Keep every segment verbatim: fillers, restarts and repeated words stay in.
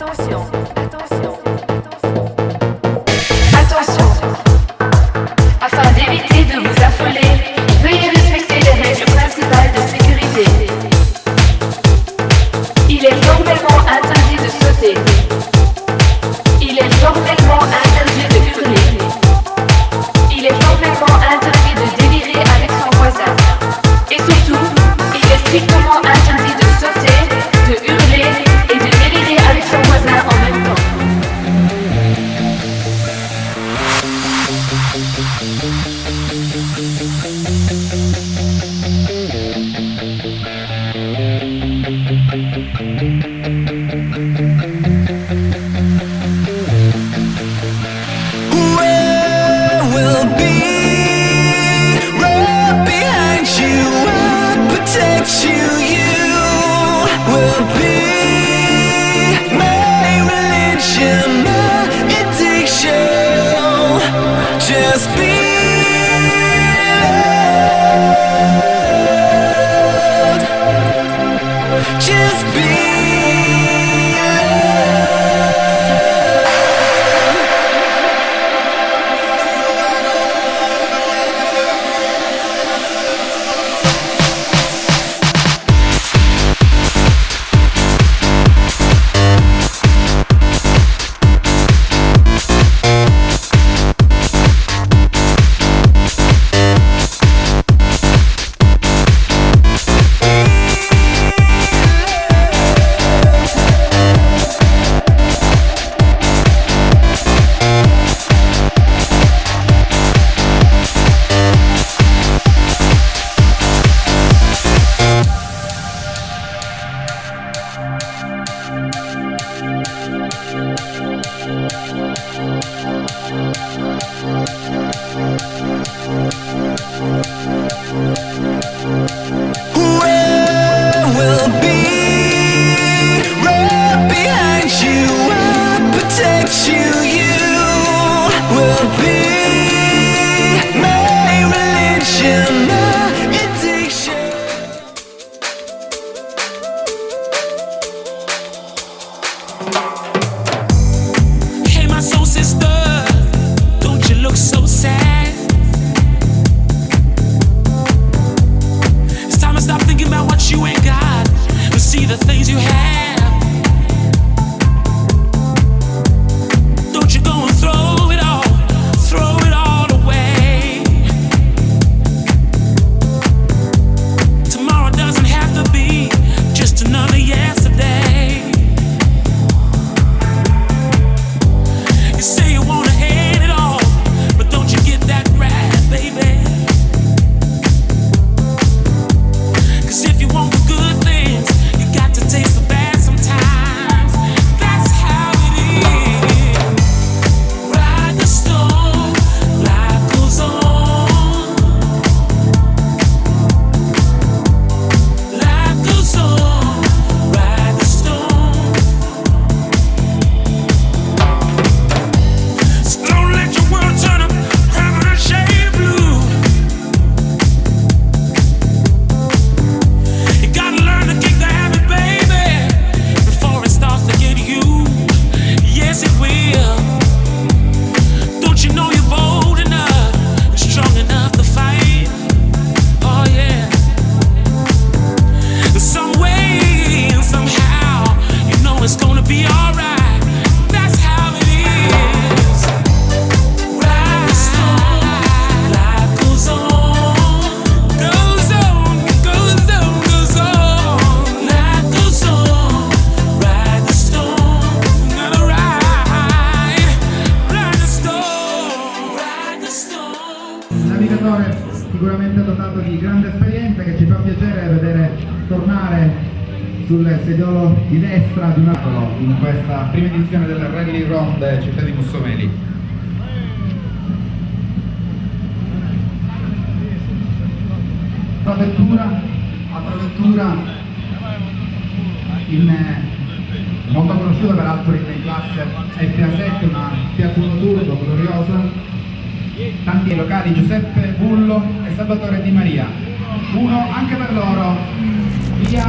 Attention, attention, attention. Attention. Afin d'éviter de vous affoler, veuillez respecter les règles principales de sécurité. Il est formellement interdit de sauter. Il est formellement interdit de hurler. Il est formellement interdit de délirer avec son voisin. Et surtout, il est strictement interdit de sauter, de hurler et de délirer avec son voisin en même temps. Where will be right behind you. I'll protect you. You will be my religion, my addiction. Just be loved. Just be loved. Where will be right behind you. I'll protect you. You will be my religion, my addiction. Hey, my soul sister, don't you look so sad? It's time to stop thinking about what you ain't got and see the things you have. Don't you go and throw it all, throw it all away. Tomorrow doesn't have to be just another yesterday. You say you wanna hate it all, but don't you get that right, baby? 'Cause if you want the good things, you got to taste the bad sometimes. That's how it is. Ride the storm, life goes on. Life goes on, ride the storm. So don't let your world turn a permanent shade of blue. You gotta learn to kick the habit, baby, before it starts to get you. Yes, it will. Don't you know you're bold enough and strong enough to fight? Oh yeah. Some way and somehow, you know it's gonna be alright. That's how it is. Ride the storm. Life goes on. Goes on, goes on, goes on. Life goes on. Ride the storm. Gotta ride. Ride the storm. Ride the storm. Navigatore sicuramente dotato di grande esperienza, che ci fa piacere vedere tornare sul sediolo di destra di una in questa prima edizione del Rally Ronde Città di Mussomeli. Altra vettura, altra vettura in, eh, molto conosciuta peraltro in classe F A sette, una Fiat Uno Turbo gloriosa. Tanti locali, Giuseppe Bullo e Salvatore Di Maria. Uno anche per loro. Via.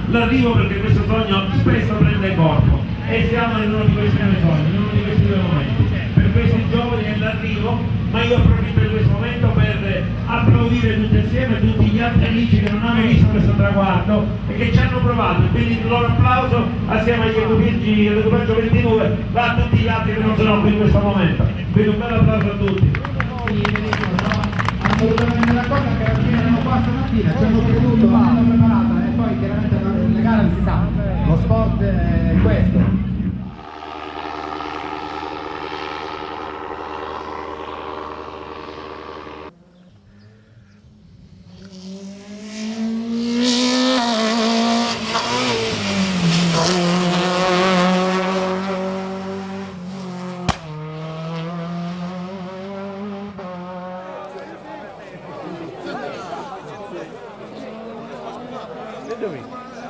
L'arrivo, perché questo sogno spesso prende corpo e siamo in uno di questi due sogni, in uno di questi due momenti. Per questi giovani è l'arrivo, ma io approfitto di questo momento per applaudire tutti assieme tutti gli altri amici che non hanno visto questo traguardo e che ci hanno provato, e quindi il loro applauso assieme agli equipaggi, all'equipaggio ventidue va a tutti gli altri che non sono qui in questo momento. Quindi un bel applauso a tutti. Sì, benissimo, no? Assolutamente d'accordo, anche perché erano qua stamattina, ci hanno creduto, l'hanno preparata e poi chiaramente la gara si sa, lo sport è questo.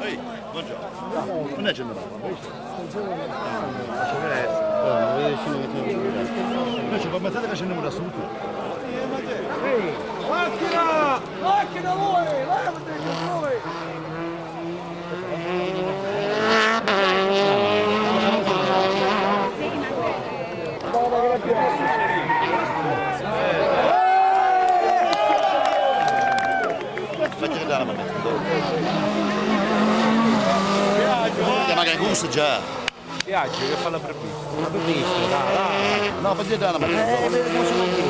Ehi, buongiorno. Non è generale. Noi ci permettete che scendiamo da sotto? Macchina! Macchina voi! Levati con voi! Facci vedere la maglietta. Chiama che gusto già. Piace che fa la prepista. La prepista, dai, dai. No, facci vedere la maglietta. Eh, vedi come sono io.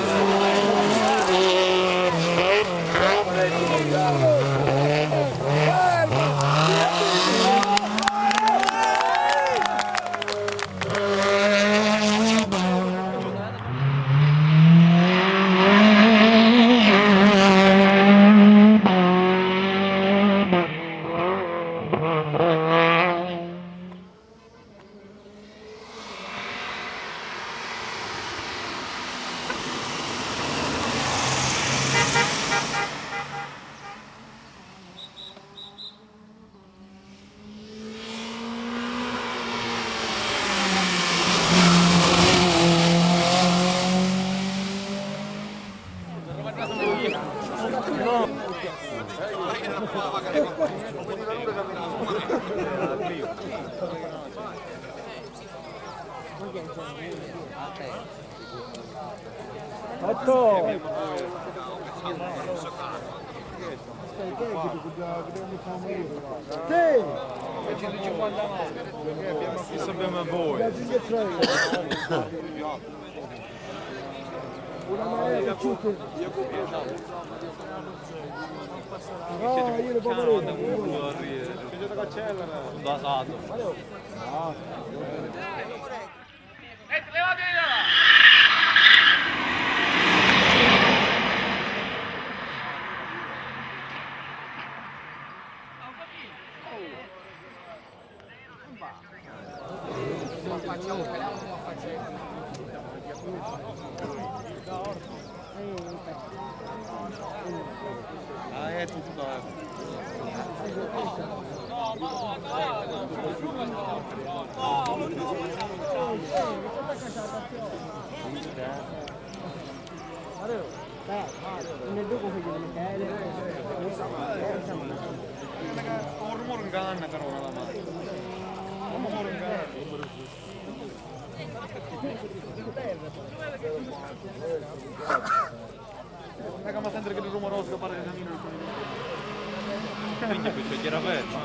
Otto! Sì! Questo abbiamo a voi. Una marea di ciucchi. No, io ne posso ridere. Basato. Un rumore in canna, però, la mano. Un rumore in canna. Non è che mi sento che rumoroso che pare che camina. Minchia, qui c'è chi era fermo, eh.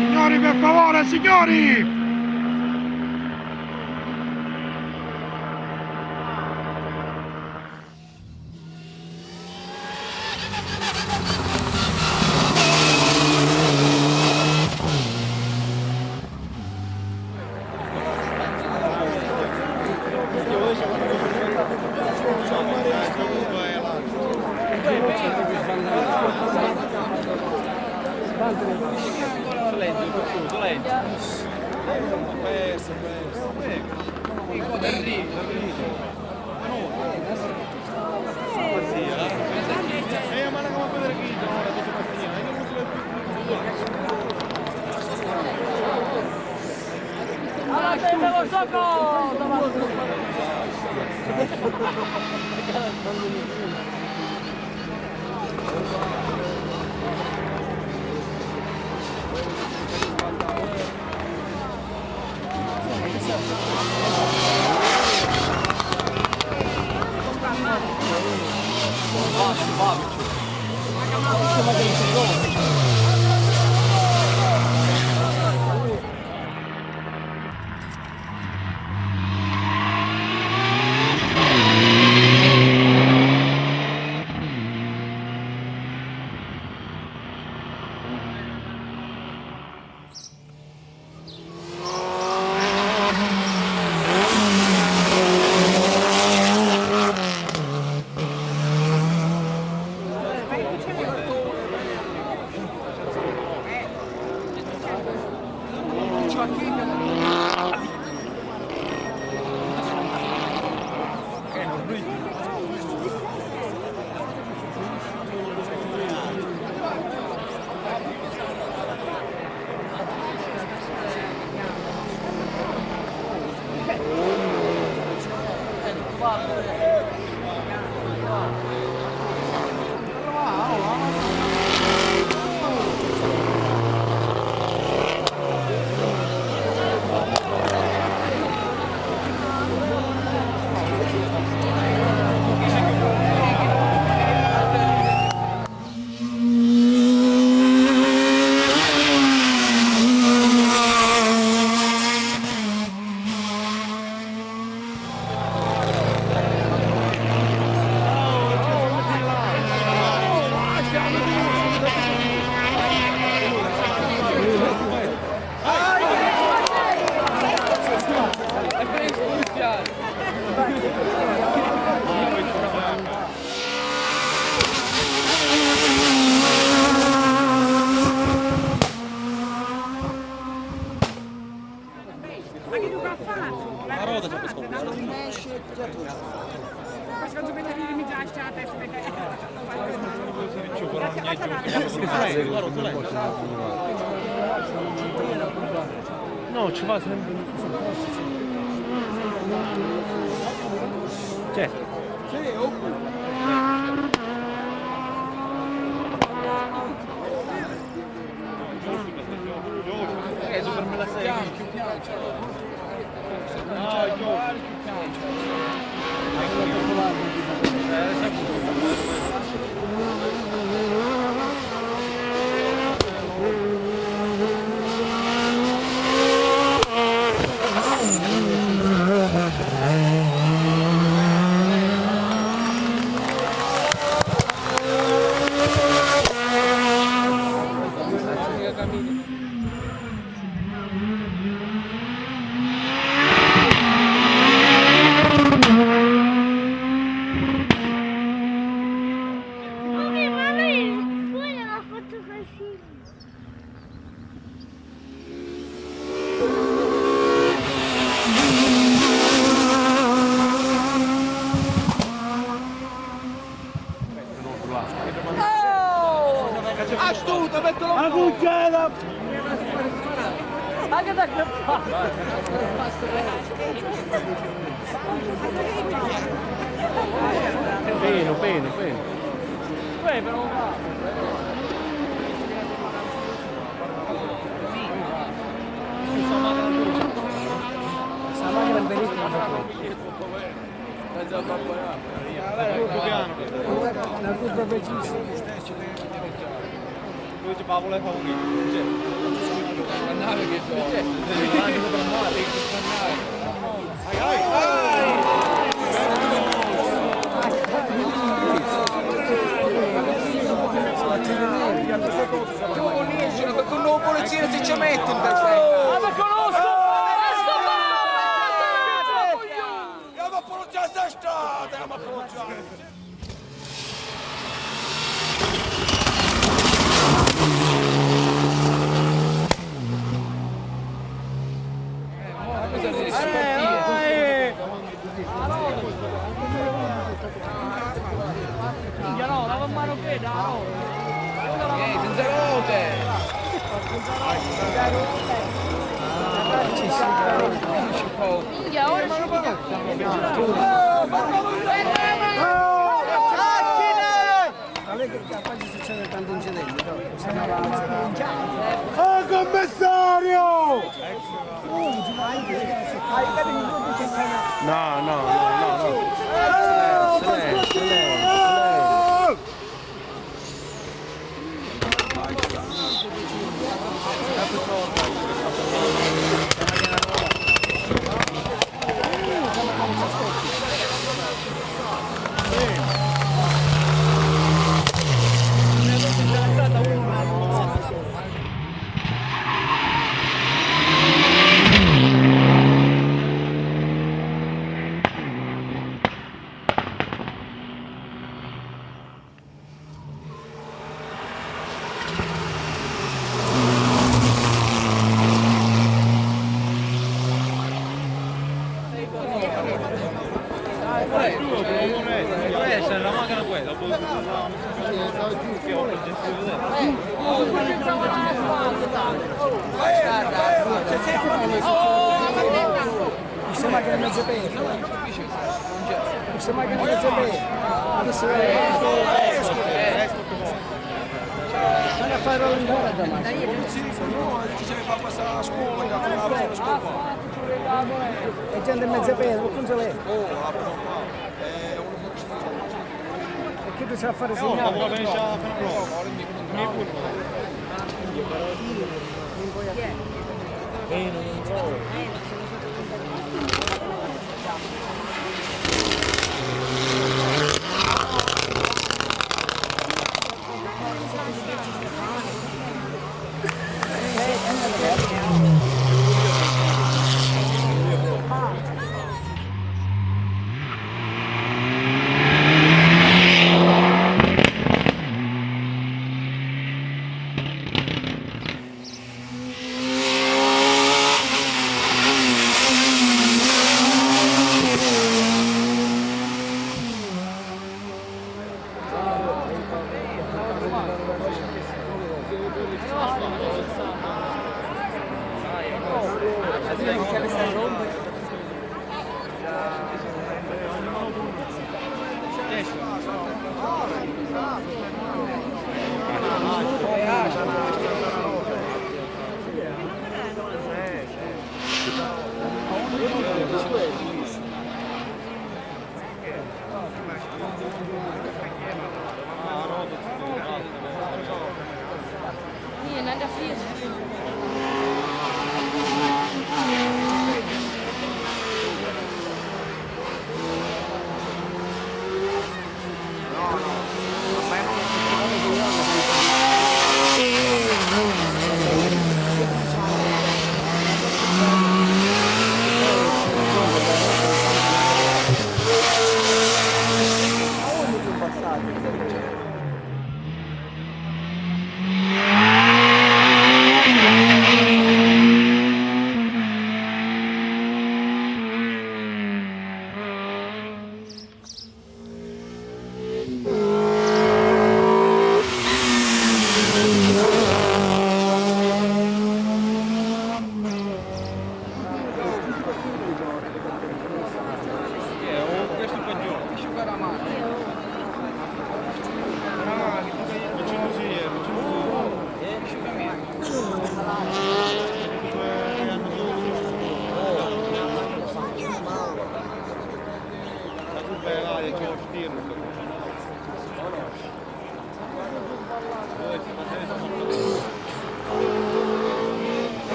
Signori, per favore, signori! Ma chi tu ca fai? La rota c'è questo. Questo giù per dire mi già sciata e si vede. No, ci va sempre. Certo. Come, ma lui, lui non ha fatto così. Oh! Astuta, mettilo. La cucchiaia! Ma che t'ha fatto? Penu, penu, penu. Uè, però. Sta machina è bellissima. Curva precisa. Lui ci fa voler fare un. Perché un polizia si ci mette in testa? Andiamo a polizia sta strada, andiamo a polizia. Minchia, no, lava in mano che dà, oh. Eh, senza rote! Minchia, ora ci vediamo. Ah, commissario! No, no, no, no, no. Silenzio, silenzio, silenzio. Questa macchina non si ferma. Questa macchina non si ferma. Adesso non la fa rallentare da macchina. E gente in mezzo a piedi, non si vede. E chi tu sai fare segnale?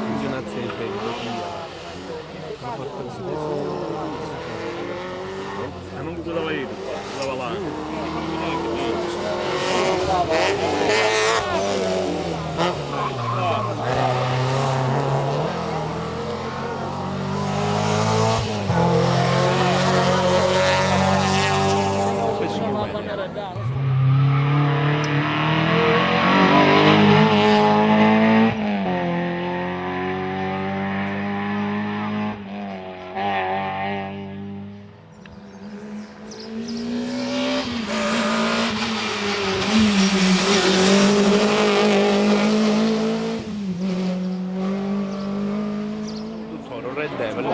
Funzionazione di freddo, via. Ma porca miseria. Ma non cosa vai, cosa va là? Dottore, un Red Devil.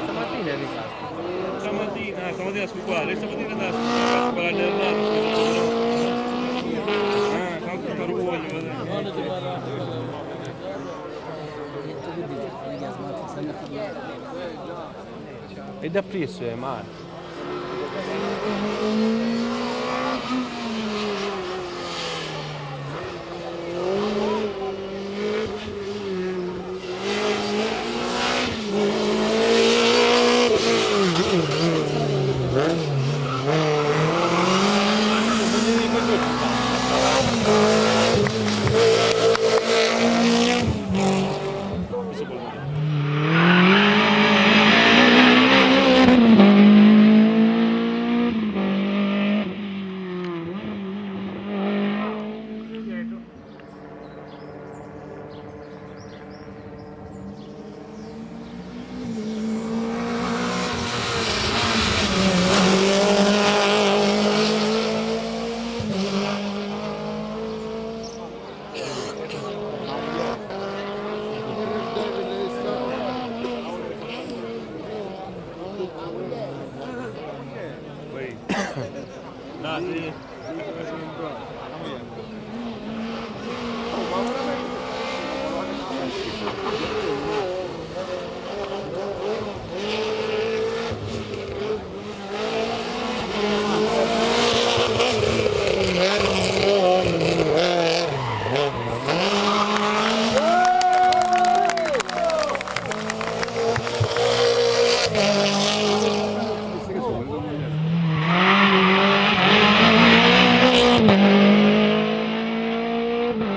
Stamattina è arrivato. Stamattina, stamattina su quale? Stamattina da su quale? Ah, tanto per voi, E da presso è male.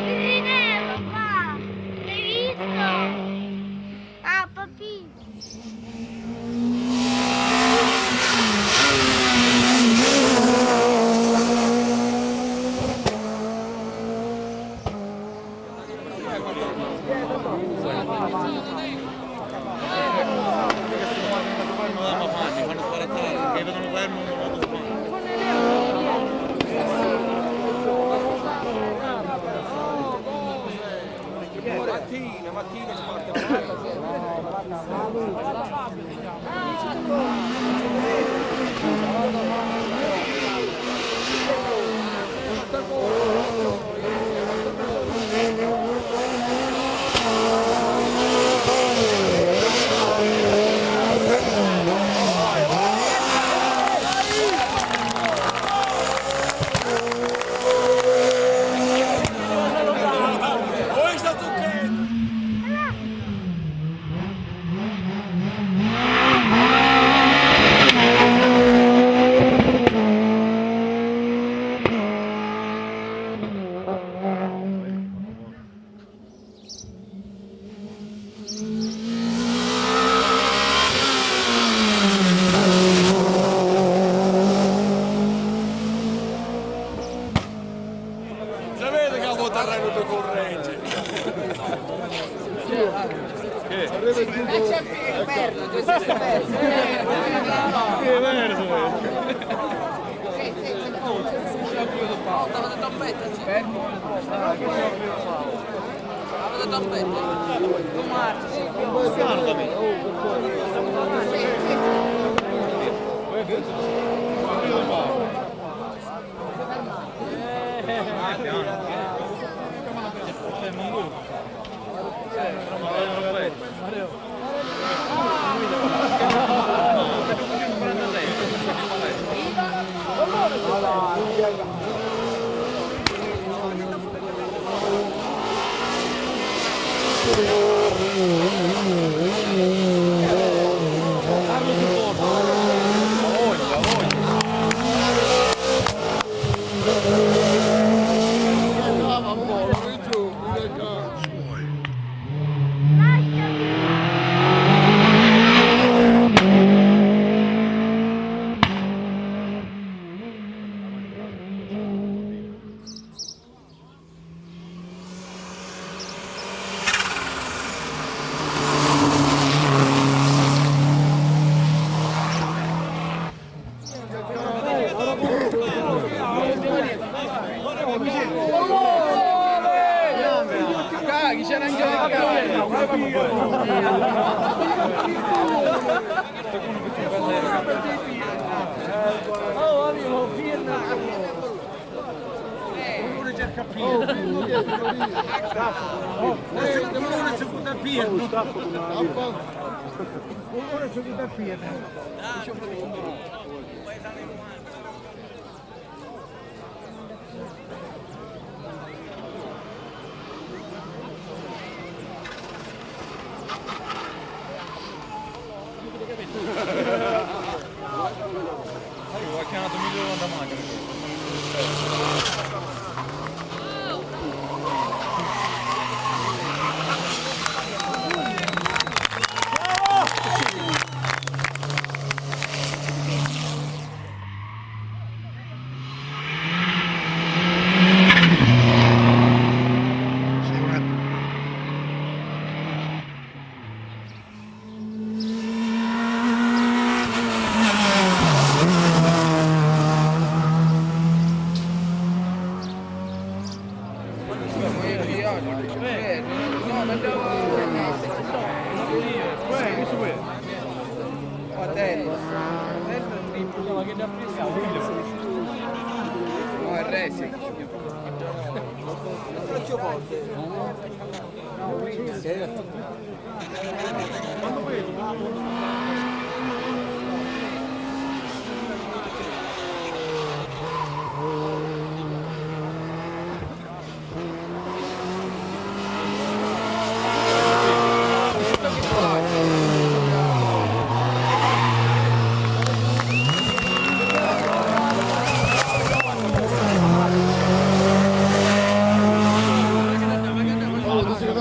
Vedi, papà, l'hai visto? Ah, papì. Mattina, mattina ci parte.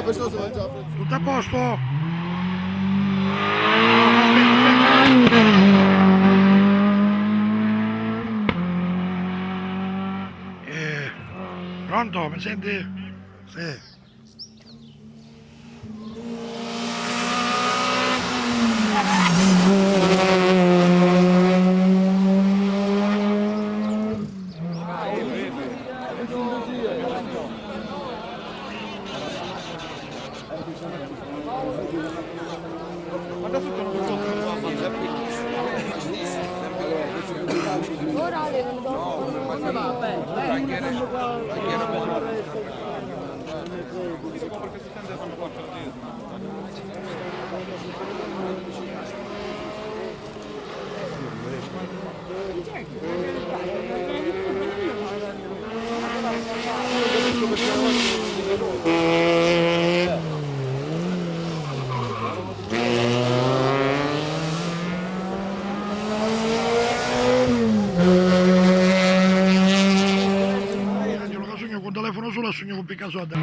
Tutto a posto? Eh, pronto, mi senti? Sì. Angelo, ca sugnu cu telefonu sulu e sugnu cu picca sodda.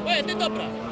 Uè, ti dopra!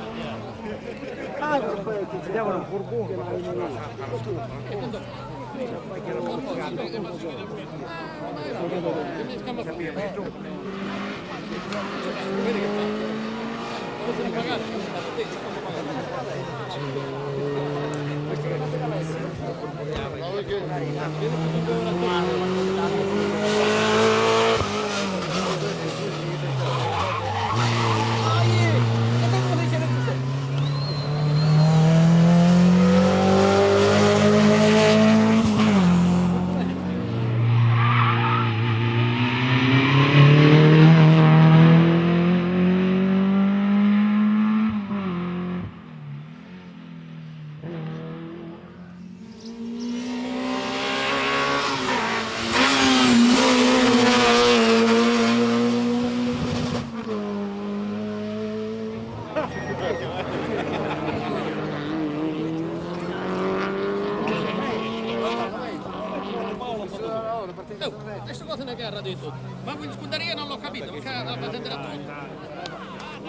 Oh, e sta cosa non è che ha detto. Ma quindi scuderia non l'ho capito, perché la patente da tutti.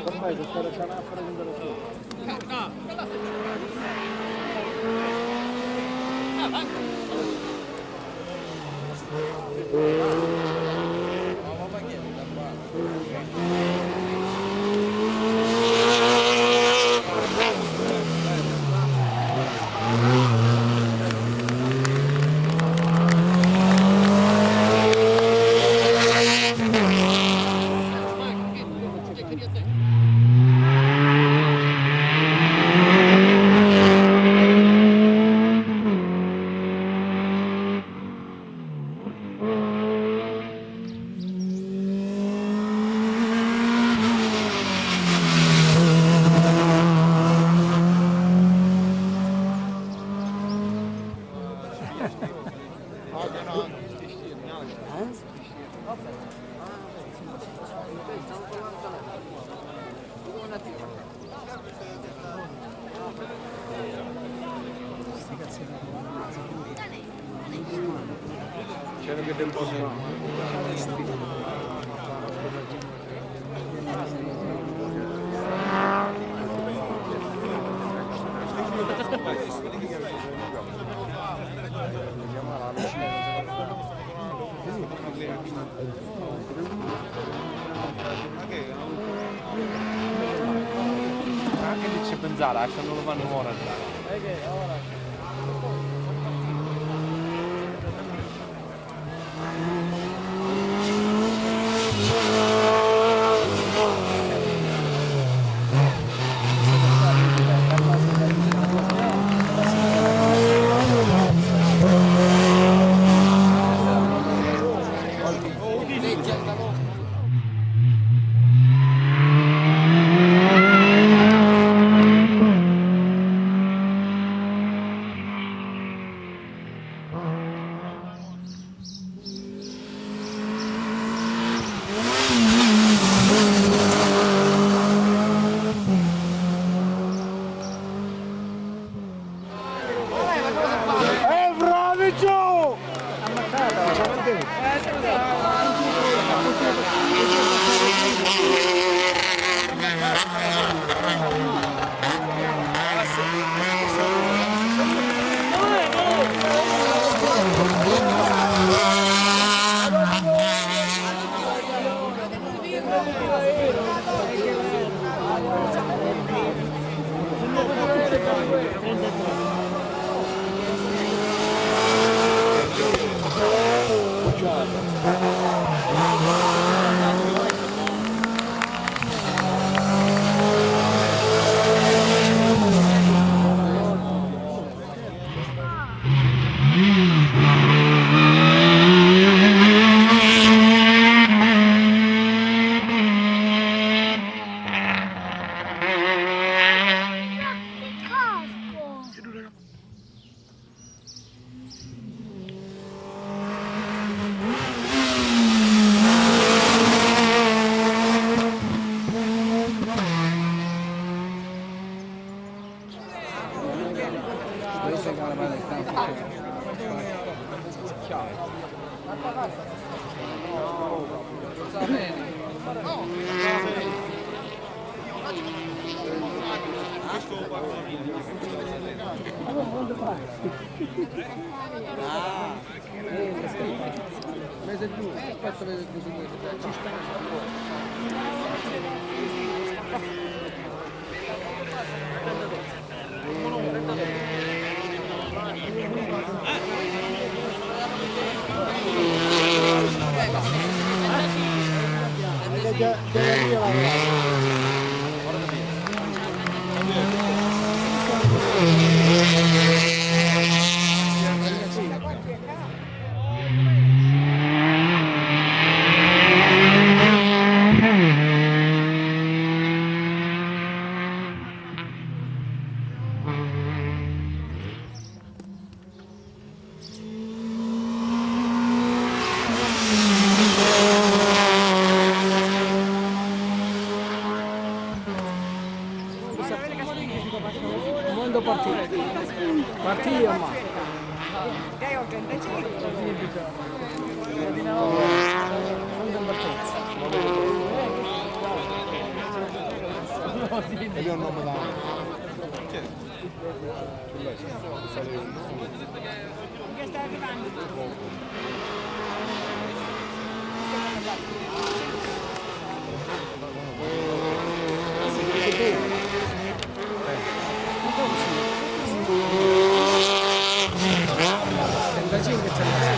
Ormai si sta lasciando a fare. Anche se ci pensare, lasciandolo fare ora. Mese e due, aspetta, mese e due, ci sta. Quandu partì? Partì, ma. Ed è un nome da. Trentacinque e trentasei.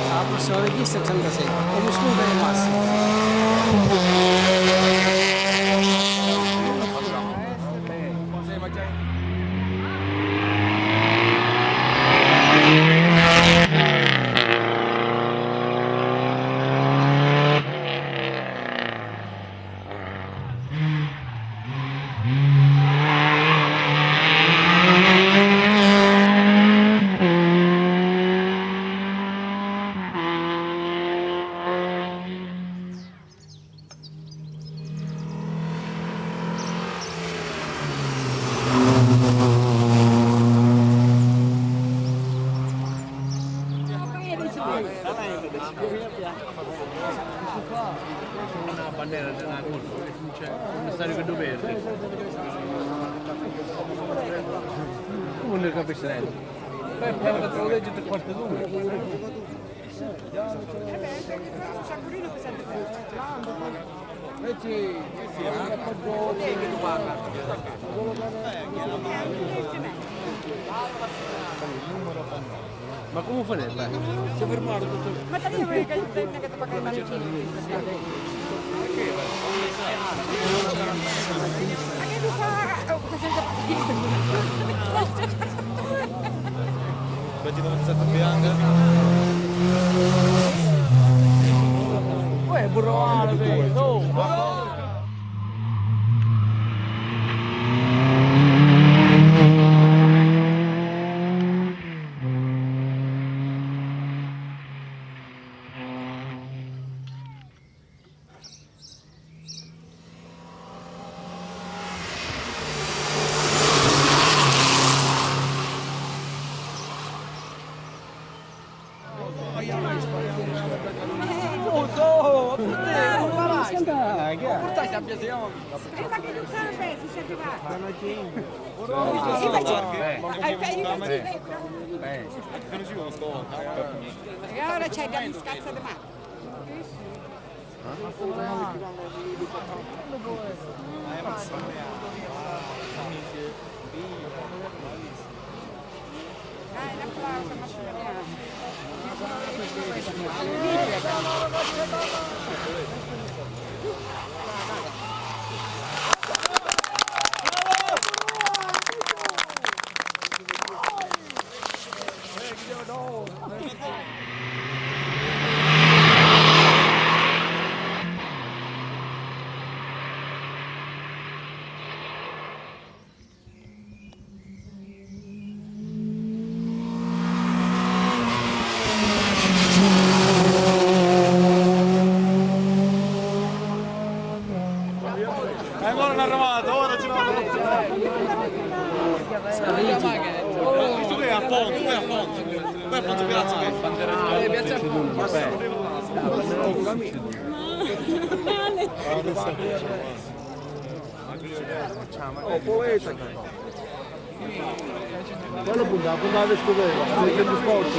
La prossima regista è trentasei. Comu scontu è massimu. Una bannera di una cosa, c'è un messaggio che tu perdi. Come non capisci niente? Poi abbiamo fatto la legge tre quarti d'una. Ma comu fai? Si fermaru tutti. Ma che tu fa? Metti la mazzetta bianca. Uè, burro, oh! E ora c'è da mi scazza di mano. Dai, un applauso a Massimiliano. E allora è arrivato, ora ci vado. Questo qui è Alfonso, qui è Alfonso. Qui è Alfonso, grazie. Piazza Alfonso. Oh, polenta. Quello punta, punta alle scudelle, perché mi sporco.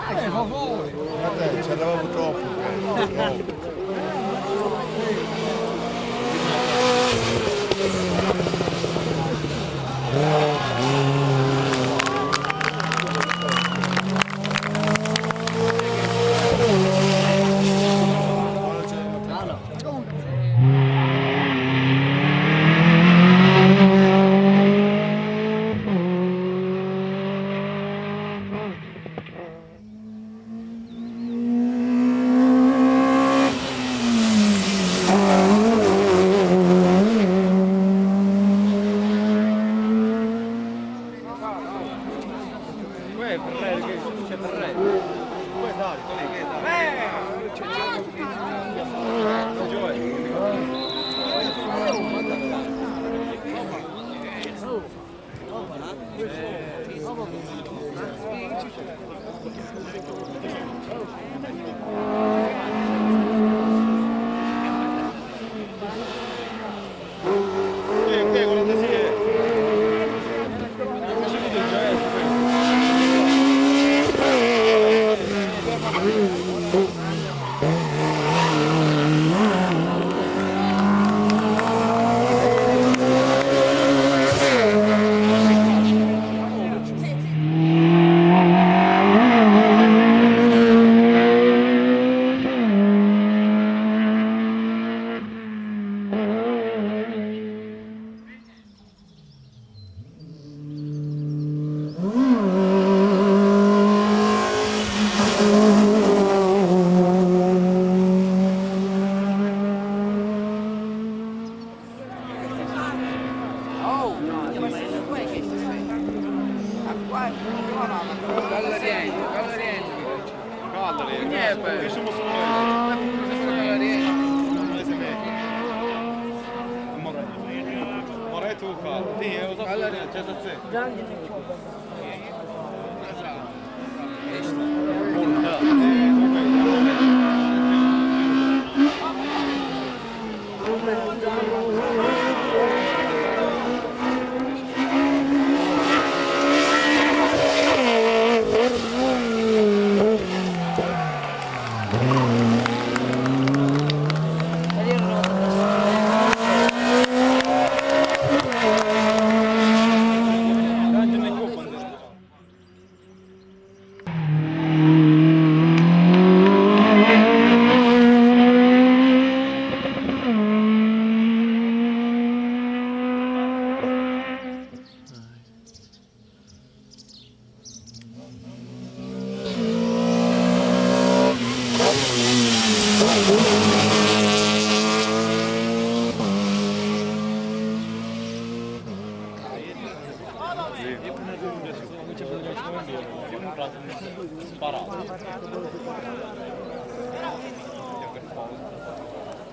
Eh, fa favore. Guarda, ci arrivavo troppo, eh, troppo.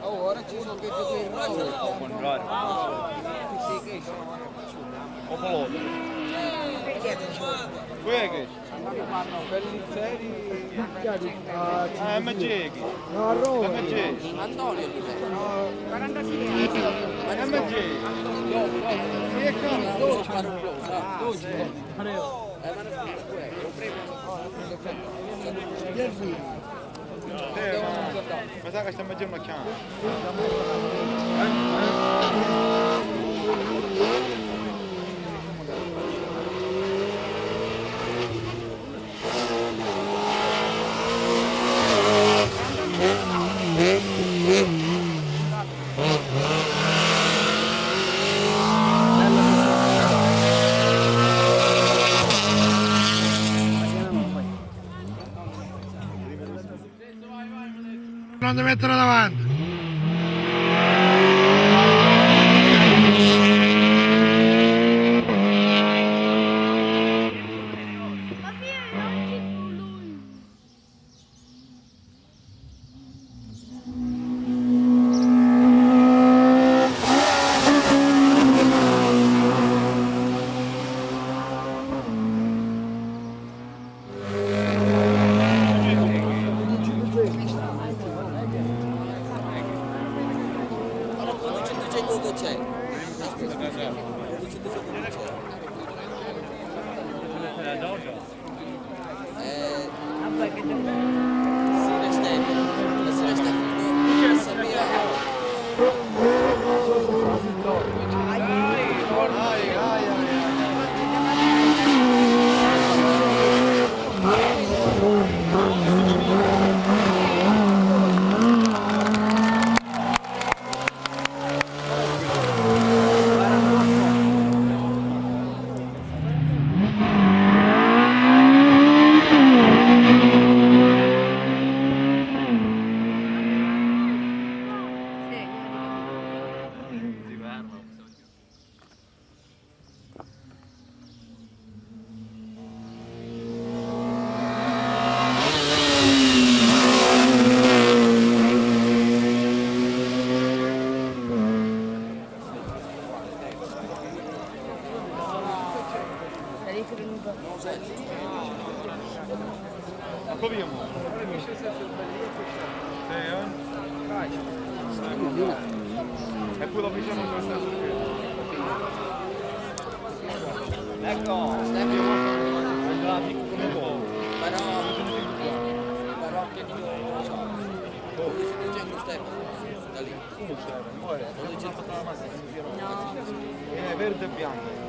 Ora ci sono che giochi in mano. Al contrario. Sì, che sono. Popolone. Chi è che ci vuole? Chi è che ci vuole? Pellizzeri. Ah, M G. No, Roma. M G. Antonio, chi è? quarantasei anni. M G. Sì, è qua. Dolce. Dolce. Eh, ma, ma sa che stiamo a girare una chiana. Non ti mettere davanti. Ma proviamo. Sì, eh? Dai. E poi lo facciamo questa. Ecco, Stefano. Però, però che Dio lo sa. Come sto dicendo, Stefano? Da lì. Come Stefano? Poi, non c'è tutta la macchina. No. È verde e bianco.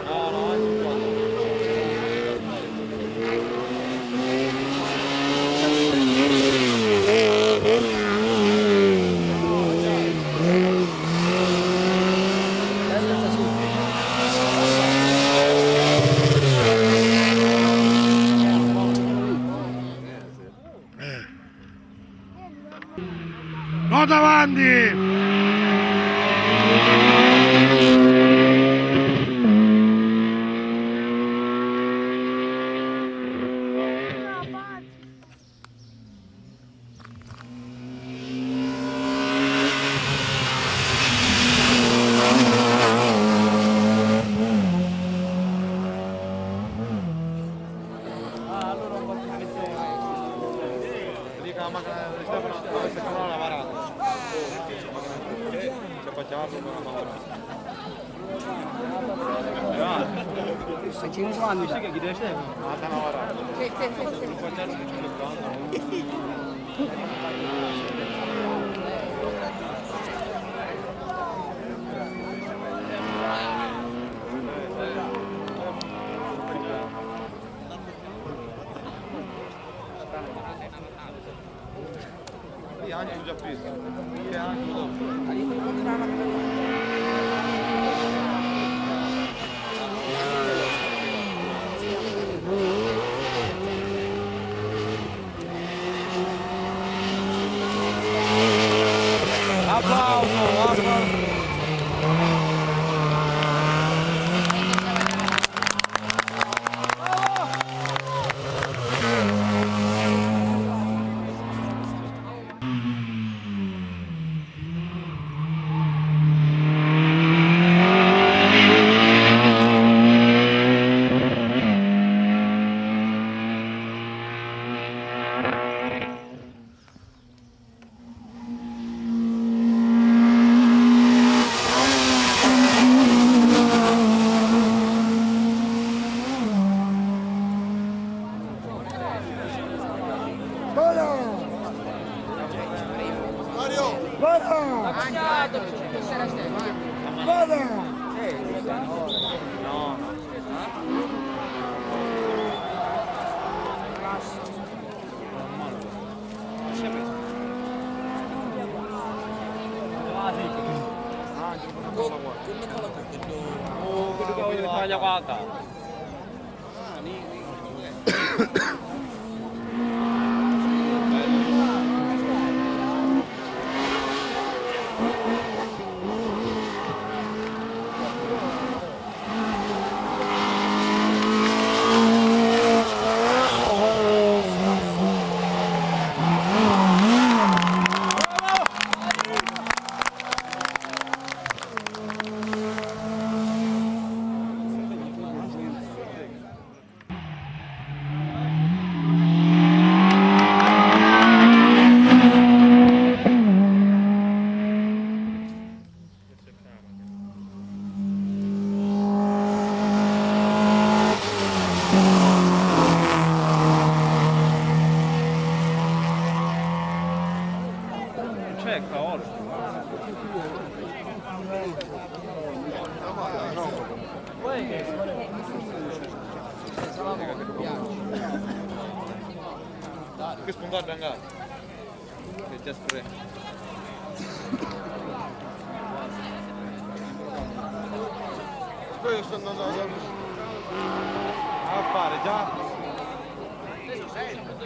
No, no, anche qua. Vota avanti! Dica la macchina di Stefano, se non la varata. C'è paciato con la mano. A cincu anni. Io anche già preso. Io anche dopo. Applauso, applauso. Vada! Vada! Vada! Come fa la... Oh, quello che voglio fare la vaca. Che spuntarla in gara. Che già spre. Poi io sto andando a fare già.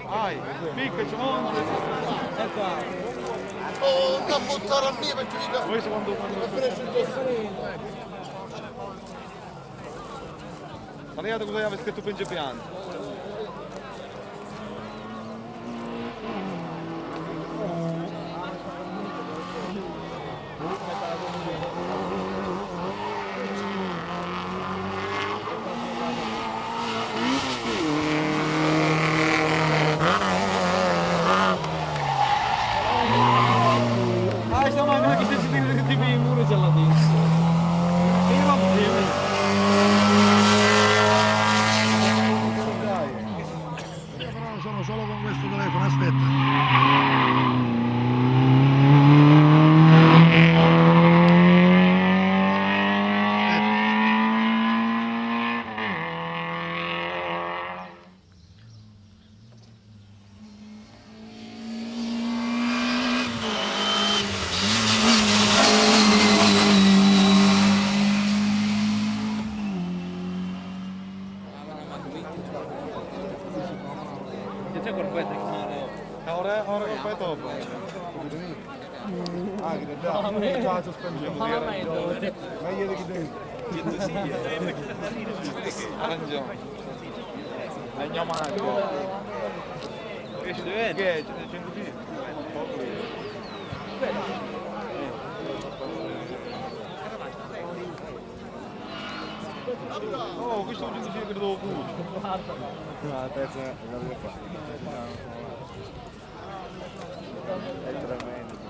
Ai, picca, ci monti. Oh, non buttare a me perché dico. Poi secondo quando. Sbagliato cosa aveva scritto principiante. Ah, sta mano che si vede che ti vedi pure c'è la testa. E io vado bene. Io però sono solo con questo telefono, aspetta. Che c'è corpetto? Ora, ora corpetto dopo. Ah, che già, già la sospensione. Ma io che devo. Arancione. Andiamo avanti. Che ci deve essere? Che è? Centocinque. Oh, questo è un centocinque che devo pure. No, la terza non la devo fare. È tremendo.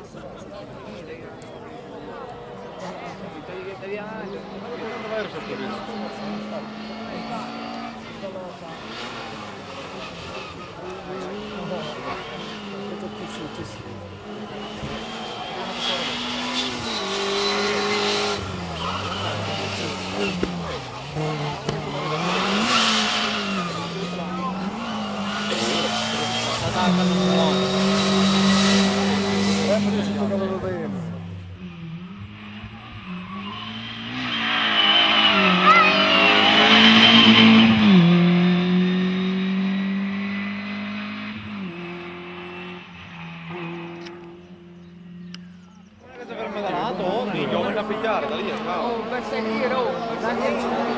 Minchia, lo vanno a pigliare da lì, ciao. Oh, un bersagliere, oh, un bersagliere.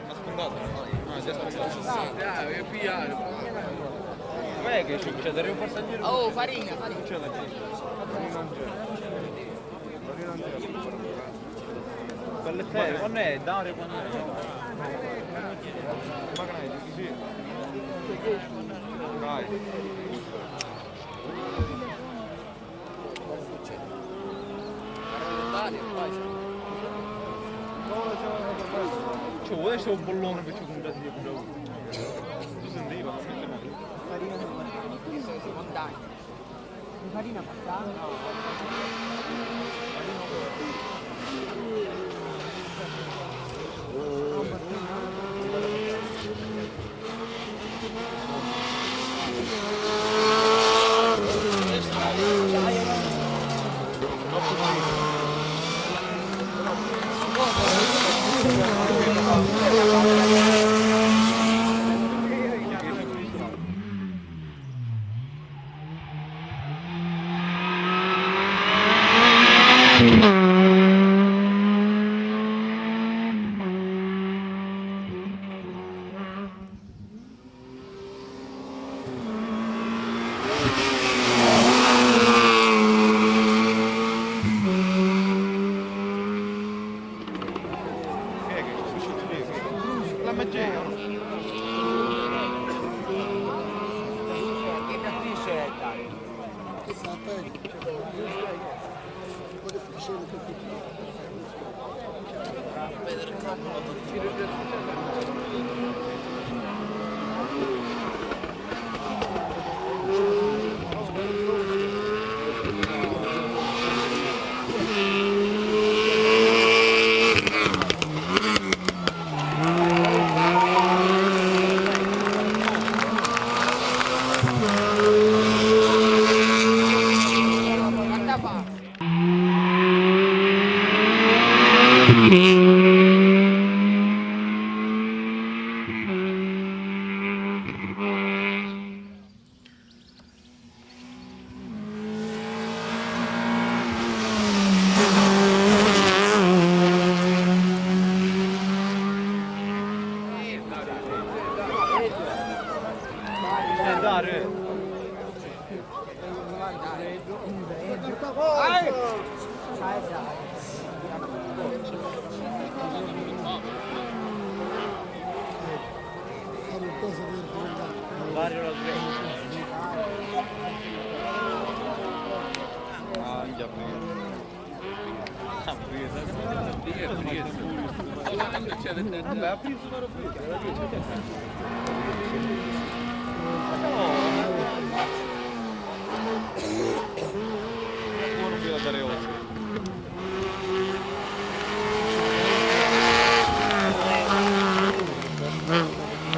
Una spuntata? Ah, già spuntata. Ah, dai, voglio pigliare. Com'è che succede? Arriva un passaggero. Oh, farina, farina. Succede? Farina non c'è. Farina non c'è. Belletteri, quando è? Dario, quando è? Magari, sì. Dai. Cioè, vuoi essere un bollone per ciò che mi dà di più? Tu sentivi, ma senti mai. Montagna. Farina passata.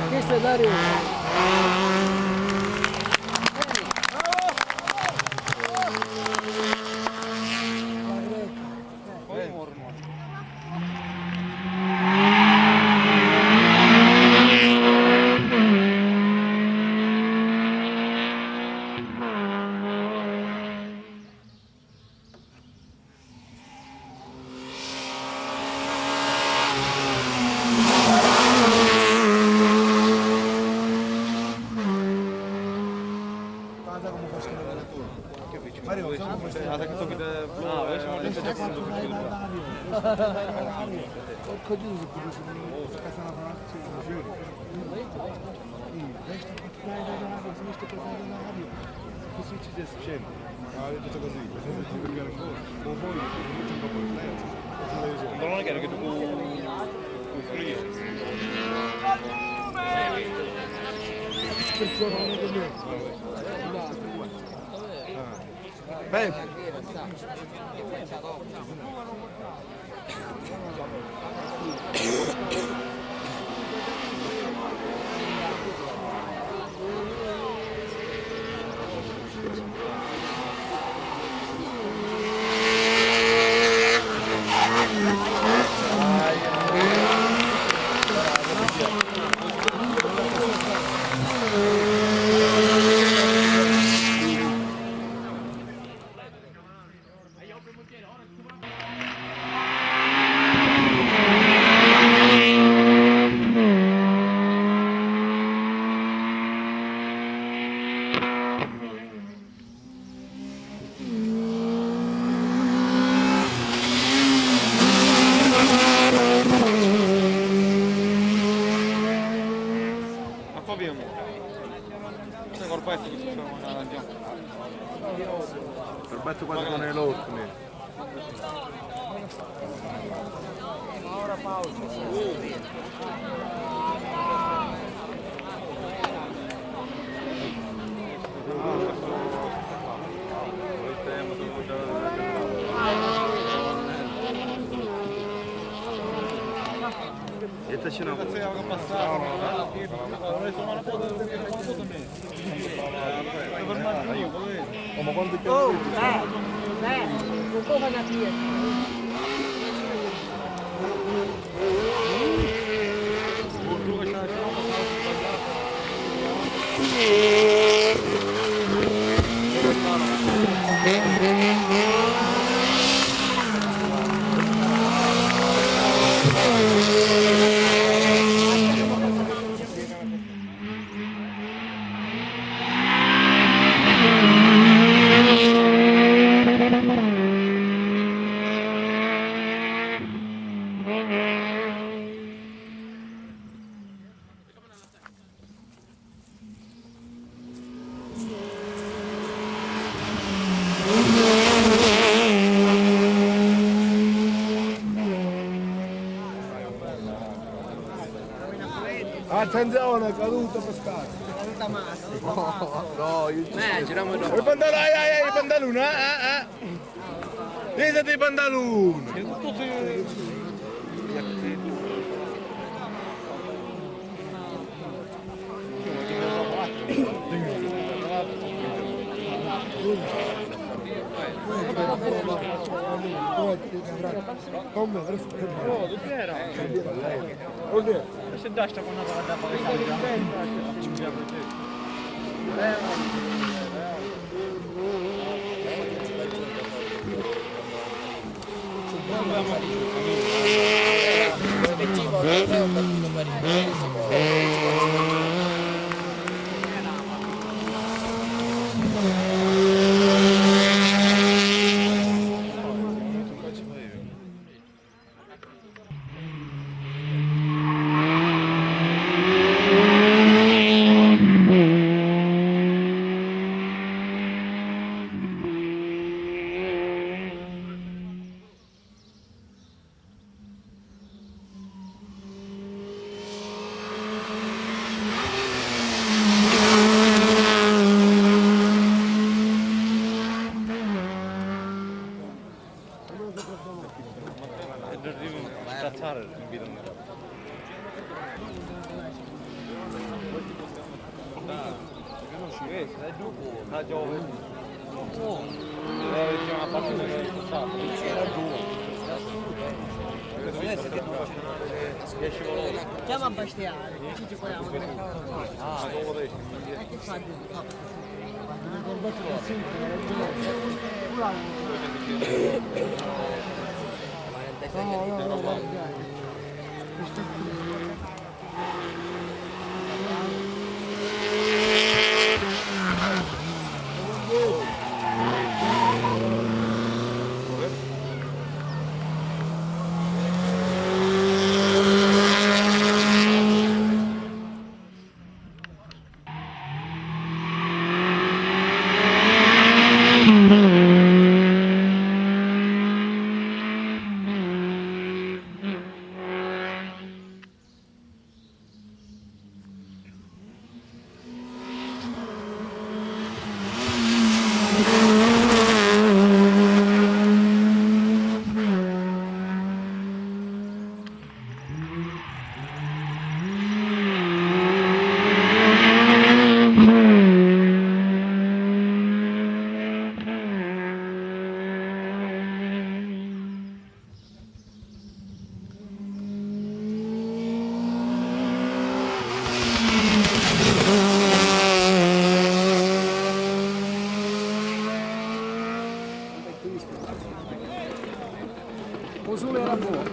Questo è Dario. Porco Dio, se curioso, sì, sì, sì. Dai, dai, dai, dai, se metti per dare una radio. Se fosse successo, scemo. Ah, io tutto così, così, così, perché non voglio. Non voglio, non c'è un colpo di silenzio. Non è che tu. Perciò non è che bene. Ma qua abbiamo. Questo corpetto che si ferma davanti. Corpetto quasi con l'ordine. E te ce n'è. Oh, beh, beh, un poco da dire. Attenzione, caduto per scarso. No, io ci... Eh, giriamo dopo. Il pantalone, ai, ai, ai, il pantalone, eh, eh, eh. Levati i pantaloni. Chiama a Bastiani, ci ci proviamo. U suli era buono.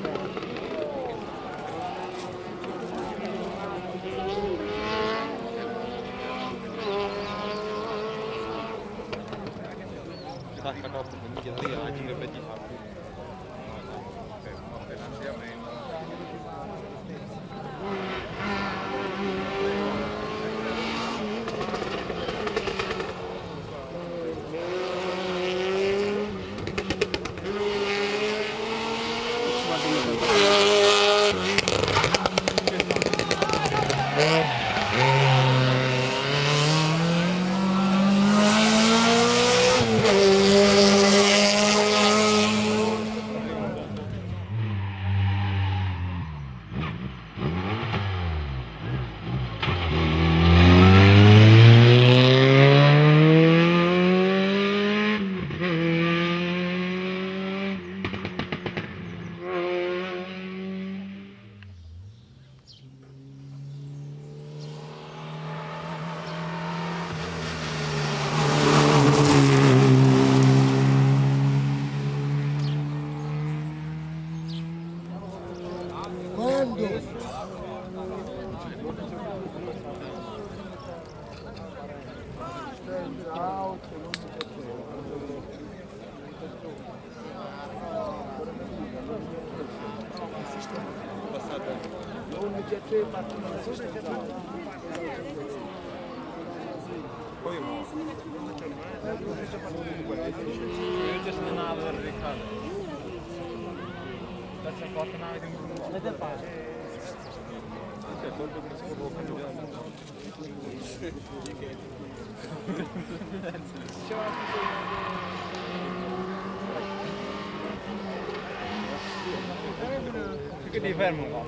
Che ti fermo qua?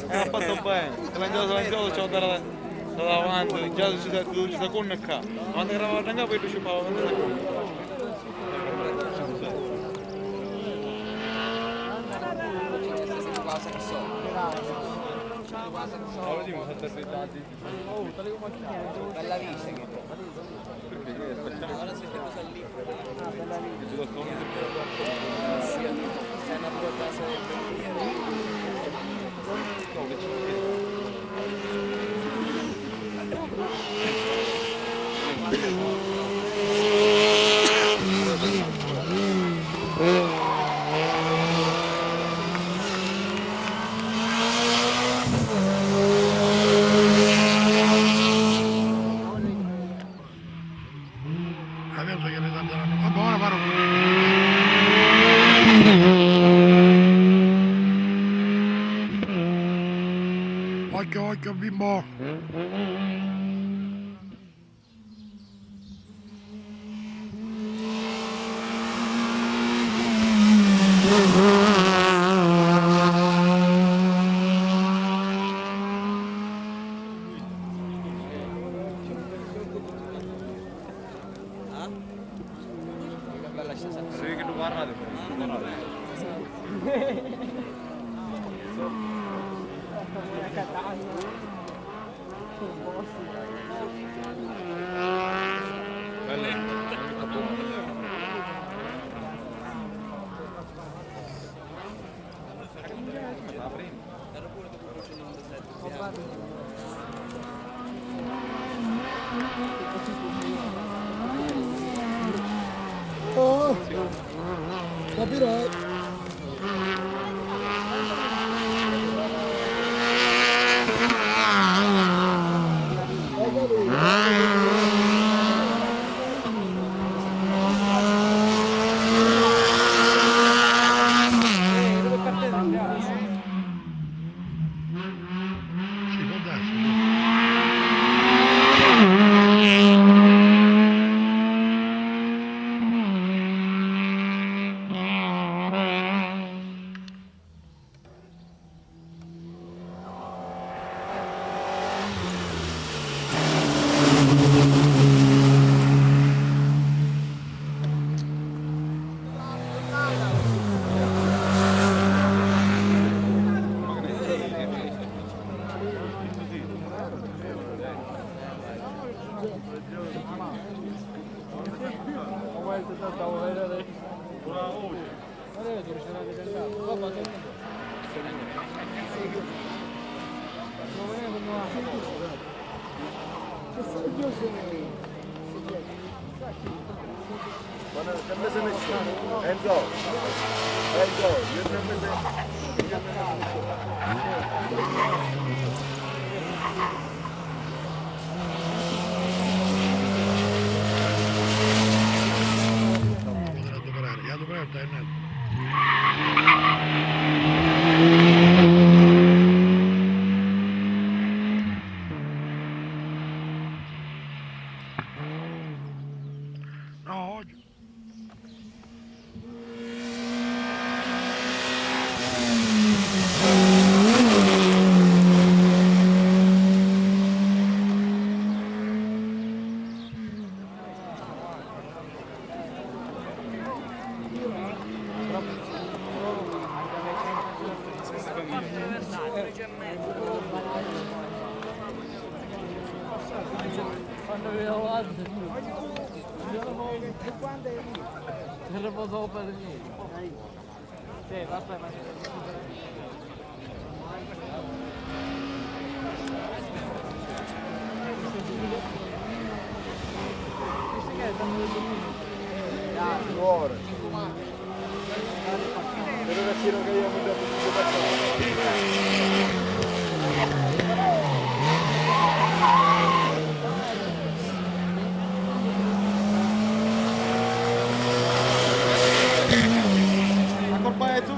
Eh, ha fatto bene. Silenzioso, silenzioso, ci ho dato davanti. Già ci sta, dodici secondi qua. Quando eravamo a capo, io ci ho fatto venti secondi. Bella vista che. Adesso che ne tanteranno. Vabbè, ora farò. Occhio, occhio, bimbo. Oh, capirò. Sì, può darsi. Enzo, Enzo, io ti ho messo. La colpa è tua.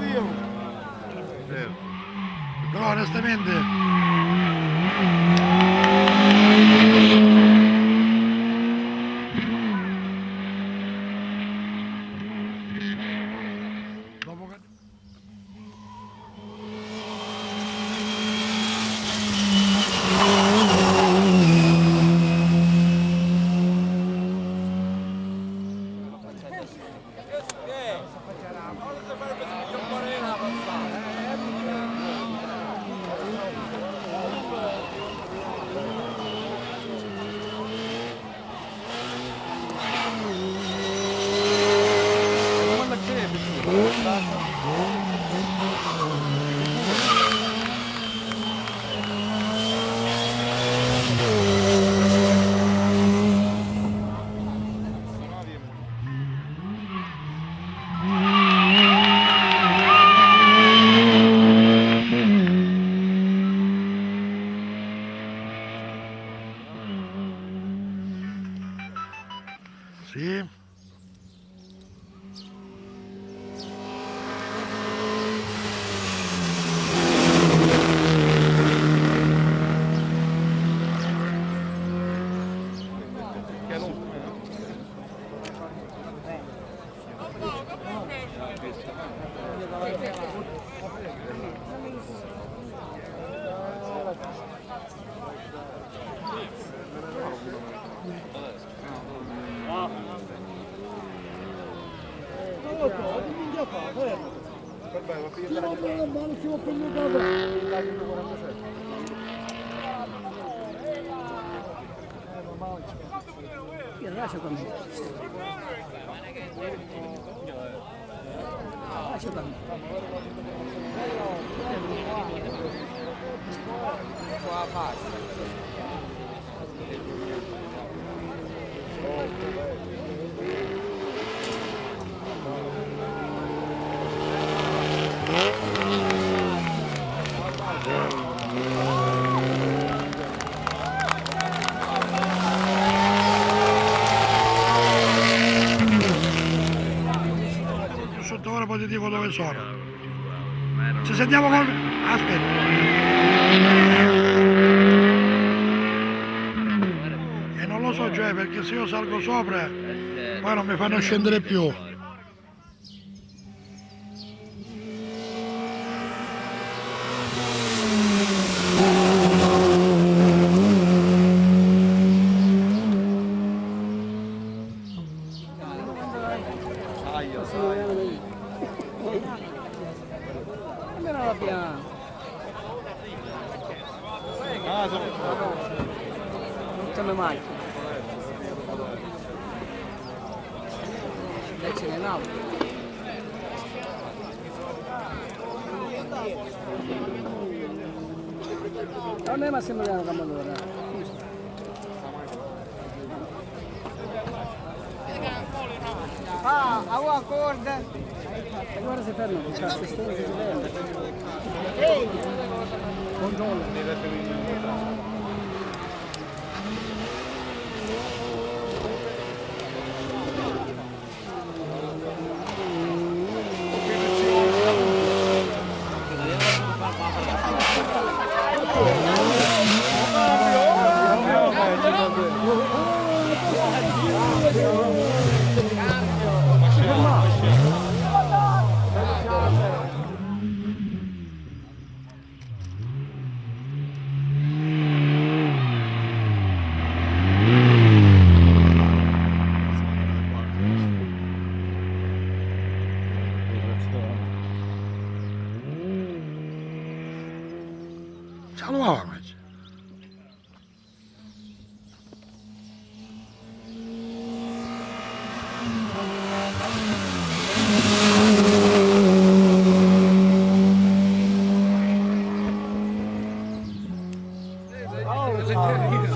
Però onestamente, dopo che Sì. Io lascio con me. Lascio con me. Qua passa. Sotto ora positivo dove sono. Ci sentiamo con... Aspetta. E non lo so, cioè, perché se io salgo sopra, poi non mi fanno scendere più. Non ce n'è mai. Lei ce n'è un altro. Non è Massimiliano Camalora. Ah, a corda. E ora si ferma, c'è la stessa si ferma. Ehi! Buongiorno. Ciao, Niente, niente,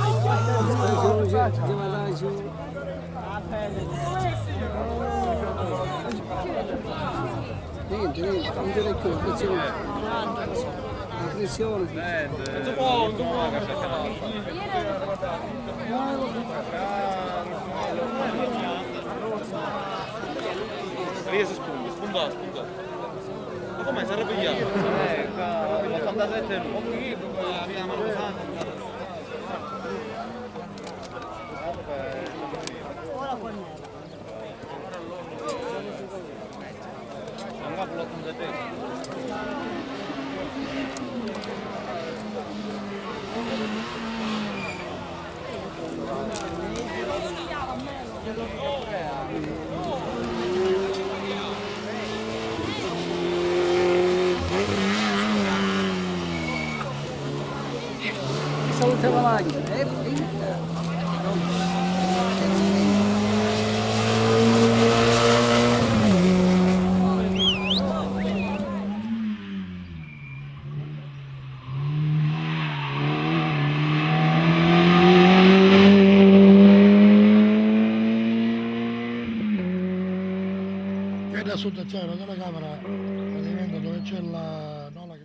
non c'è più, attenzione. Attenzione. Riesci a spuntare, spunta, spunta. Ma come, si è arrabbiato? Eh, qua, l'ottantasette è lui. Ah, via, ma lo sa. Salute Malagna, eh? Quella sotto c'è una telecamera, praticamente dove c'è la, no, la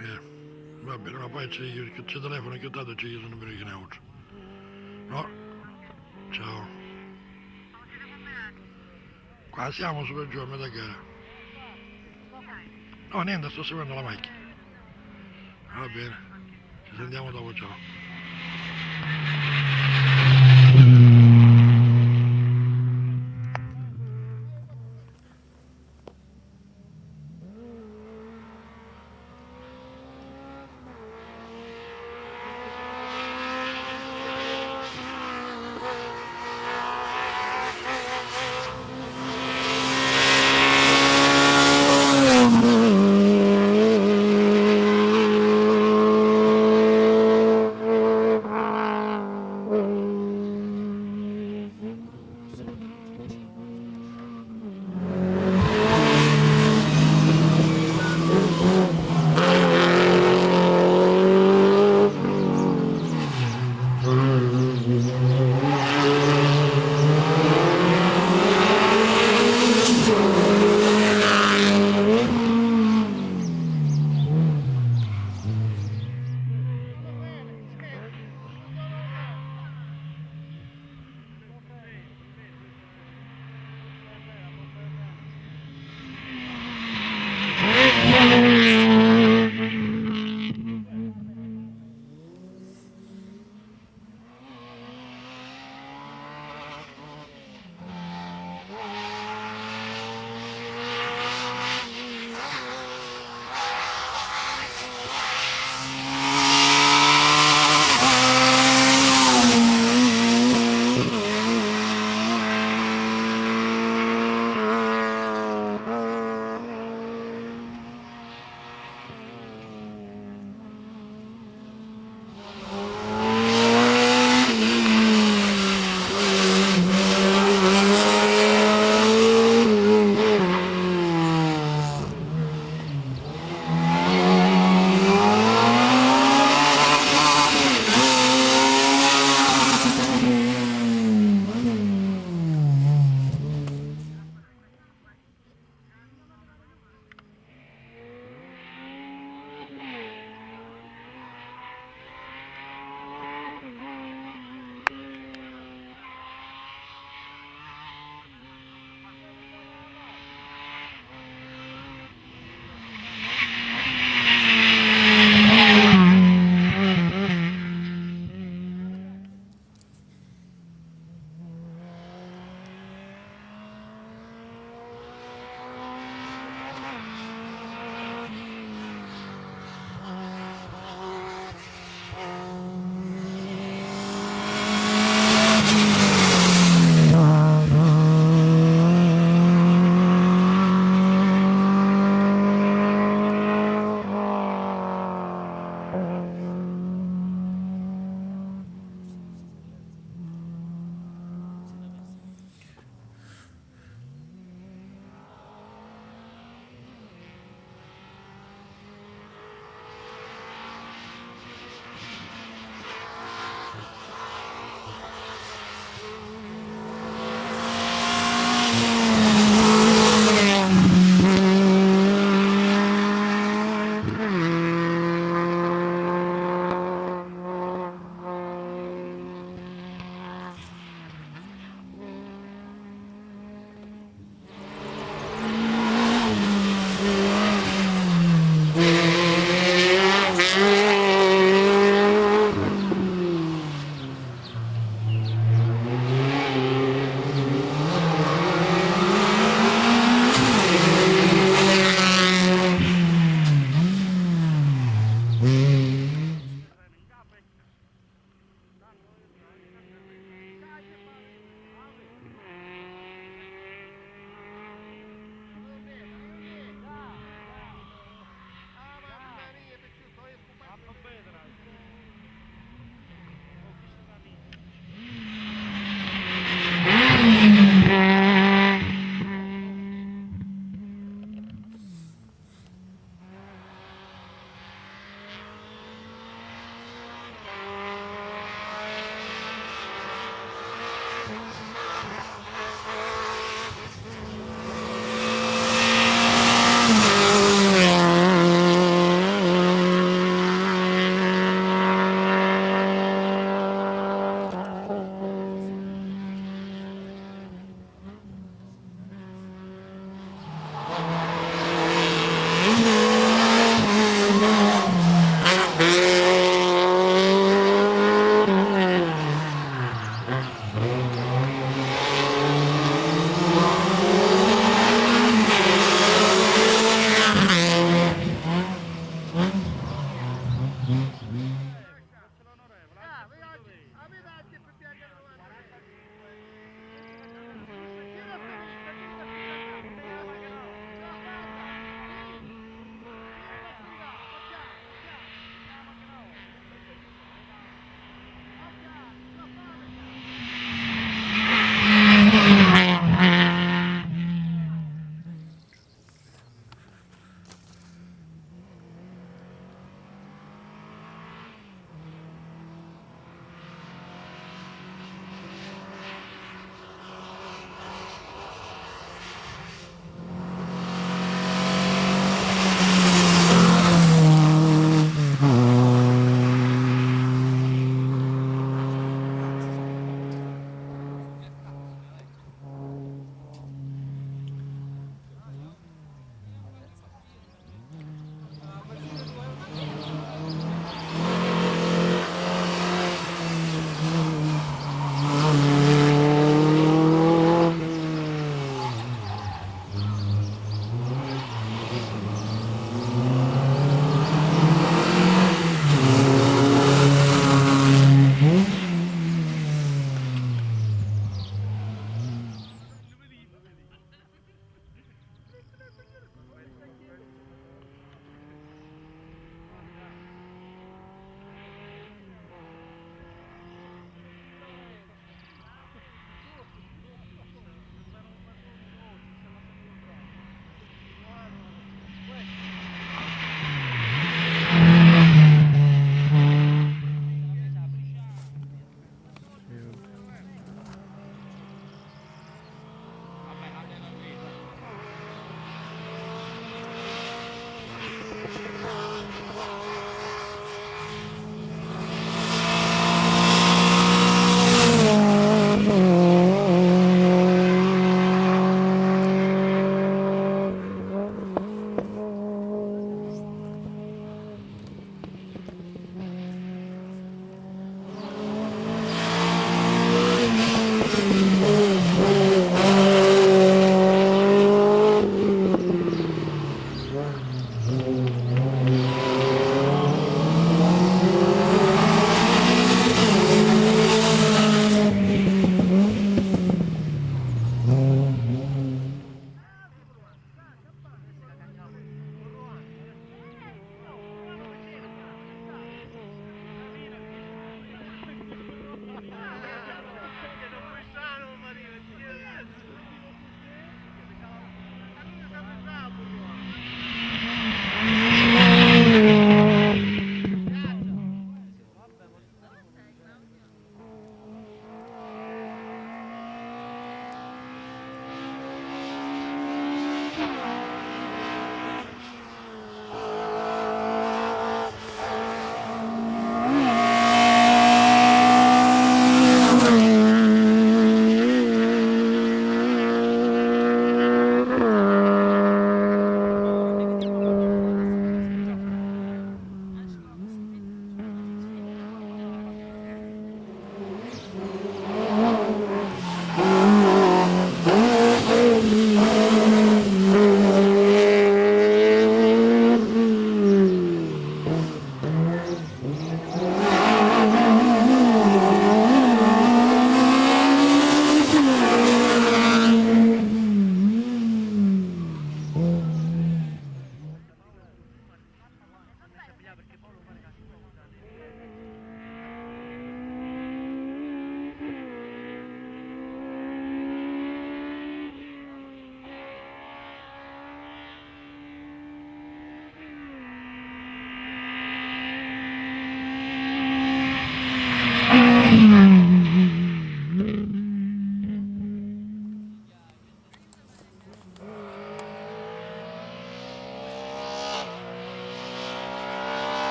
Eh, va bene, ma poi ci, ci telefono più tardi e ci chiudono pure chi n'altro. No? Ciao. Qua siamo su per giù a metà gara. No, niente, sto seguendo la macchina. Va bene, ci sentiamo dopo, ciao.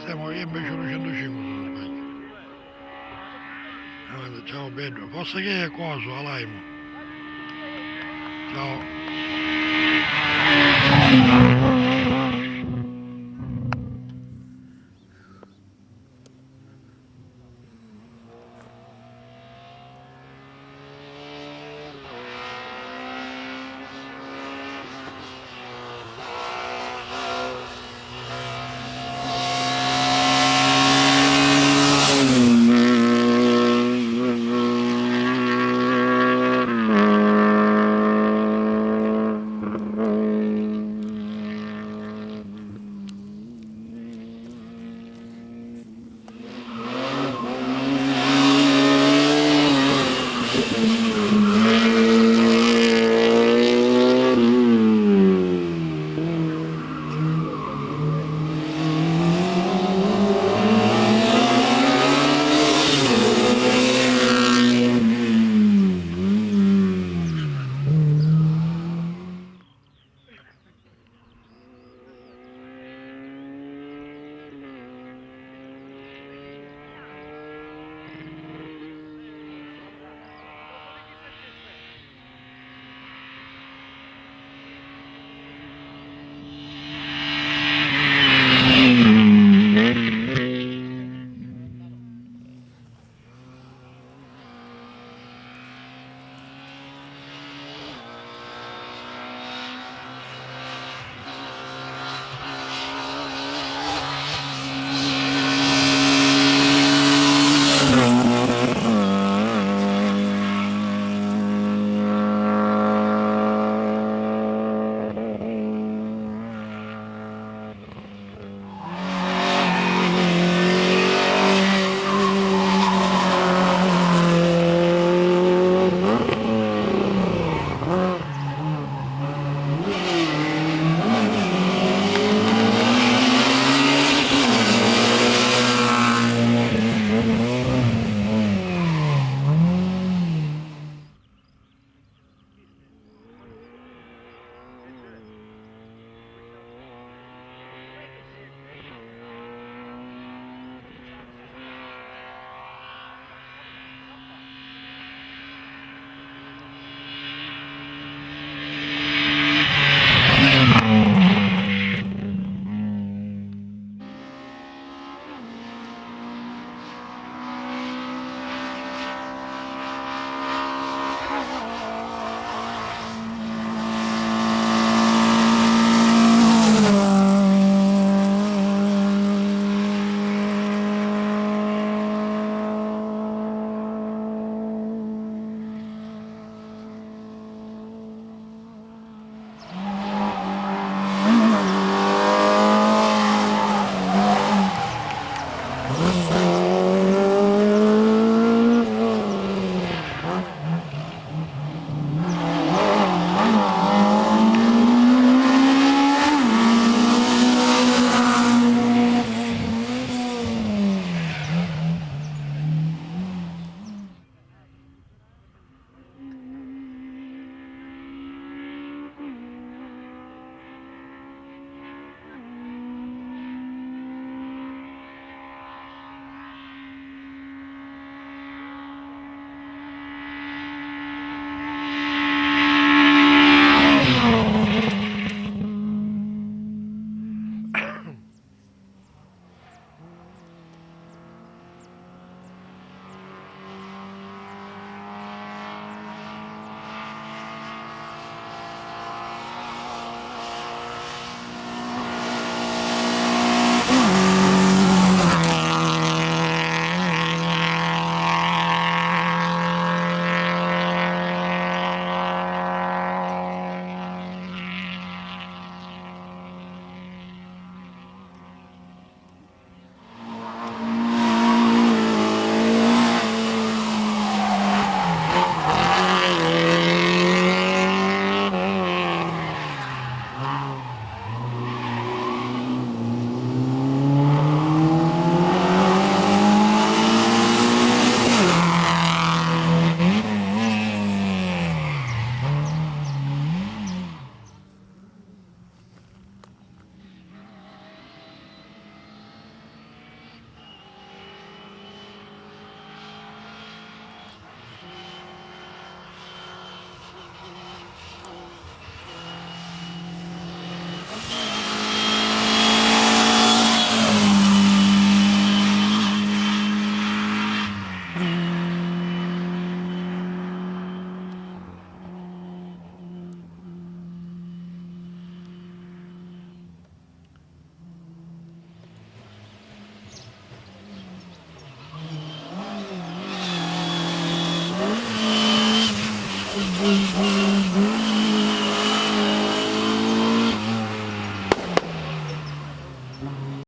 Siamo, io invece duicentocinque se non sbaglio. Avanti, ciao beddu. Forse che è coso, Alaimo. Ciao.